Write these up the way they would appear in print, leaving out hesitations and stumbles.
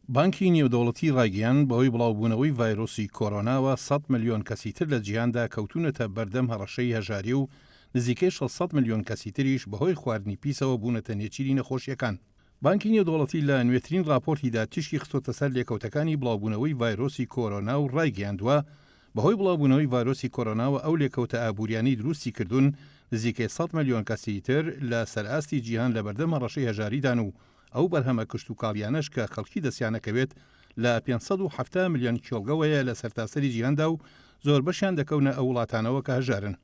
بانکی نێودەوڵەتی ڕایگەیاند، بەهۆی بڵاوبوونەوەی ڤایرۆسی کۆرۆناوە سەد ملیۆن کەسی تر لە جیهاندا کەوتوونەتە بەردەم هەڕەشەی هەژاری و نزیکەی 600 ملیۆن کەسی تریش بەهۆی خواردنی پیسەوە بوونەتە نێچیری نەخۆشییەکان. بانکی نێودەوڵەتی لە نوێترین ڕاپۆرتیدا تیشکی خستۆتە سەر لێکەوتەکانی بڵاوبوونەوەی ڤایرۆسی کۆرۆنا و ڕایگەیاندووە، بەهۆی بڵاوبوونەوەی ڤایرۆسی کۆرۆناوە ئەو لێکەوتە ئابووریانەی دروستی کردوون نزیکەی سەد ملیۆن کەسی تر لە سەرئاستی جیهان لەبەردەم هەڕەشەی هەژاریدان و ئەو بەرهەمە کشتوکاڵیانەش کە خەڵکی دەستیانەکەوێت لە 570 ملیۆن کێڵگەوەیە لە سەرتاسەری جیهاندا و زۆربەشیان دەکەونە ئەو وڵاتانەوە کە هەژارن.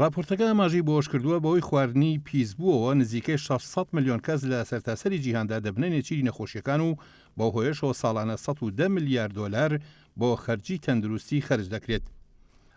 ڕاپۆرتەکە ئاماژەی بەوەشکردووە، بەهۆی خواردنی پیسبووەوە نزیکەی 600 ملیۆن کەس لە سەرتاسەری جیهاندا دەبنە نێچیری نەخۆشییەکان و بەو هۆیەشەوە ساڵانە 110 ملیار دۆلار بۆ خەرجی تەندروستی خەرج دەکرێت.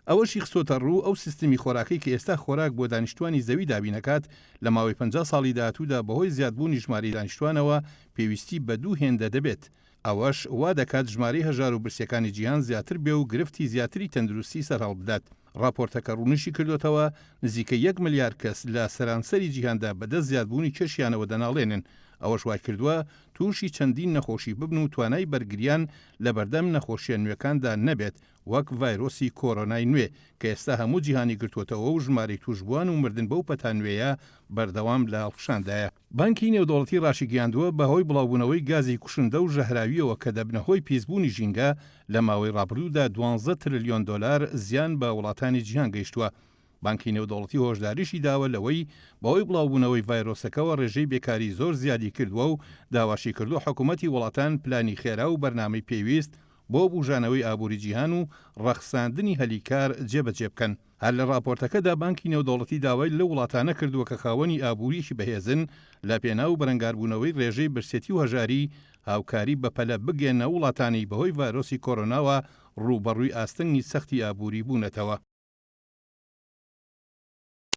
ئەوەشی خستۆتەڕوو، ئەو سیستمی خۆراکەی کە ئێستا خۆراک بۆ دانیشتوانی زەوی دابینەکات، لە ماوەی 50 ساڵی داهاتوودا بەهۆی زیادبوونی ژمارەی دانیشتوانەوە پێویستی بە دوو هێندە دەبێت، ئەوەش وا دەکات ژمارەی هەژار و برسییەکانی جیهان زیاتر بێ و گرفتی زیاتری تەندروستی سەرهەڵبدات. ڕاپۆرتەکە ڕوونیشی کردۆتەوە، نزیکەی یەک ملیار کەس لە سەرانسەری جیهاندا بەدەست زیادبوونی کێشیانەوە دەناڵێنن، ئەوەش وایکردووە تووشی چەندین نەخۆشی ببن و توانای بەرگریان لەبەردەم نەخۆشییە نوێکاندا نەبێت، وەک ڤایرۆسی کۆرۆنای نوێ کە ئێستا هەموو جیهانی گرتووەتەوە و ژمارەی تووشبووان و مردن بەو پەتا نوێیە بەردەوام لە هەڵکشاندایە. بانکی نێودەوڵەتی راشیگەیاندووە، بەهۆی بڵاوبوونەوەی گازی کوشندە و ژەهراوییەوە کە دەبنە هۆی پیسبوونی ژینگە، لە ماوەی رابردوودا دوانزە ترلیۆن دۆلار زیان بە وڵاتانی جیهان گەیشتووە. بانکی نێودەوڵەتی هۆشداریشی داوە لەوەی بەهۆی بڵاوبوونەوەی ڤایرۆسەکەوە رێژەی بێکاری زۆر زیادی کردووە و داواشیکردووە حکومەتی وڵاتان پلانی خێرا و بەرنامەی پێویست بۆ بوژانەوەی ئابووری جیهان و ڕەخساندنی هەلی کار جێبەجێ بکەن. هەر لە ڕاپۆرتەکەدا بانکی نێودەوڵەتی داوای لەو وڵاتانە کردووە کە خاوەنی ئابوورییەکی بەهێزن لە پێناو بەرەنگاربوونەوەی ڕێژەی برسێتی و هەژاری هاوکاری بەپەلە بگەیەننە ئەو وڵاتانەی بەهۆی ڤایرۆسی کۆرۆناوە ڕووبەڕووی ئاستەنگی سەختی ئابووری بوونەتەوە.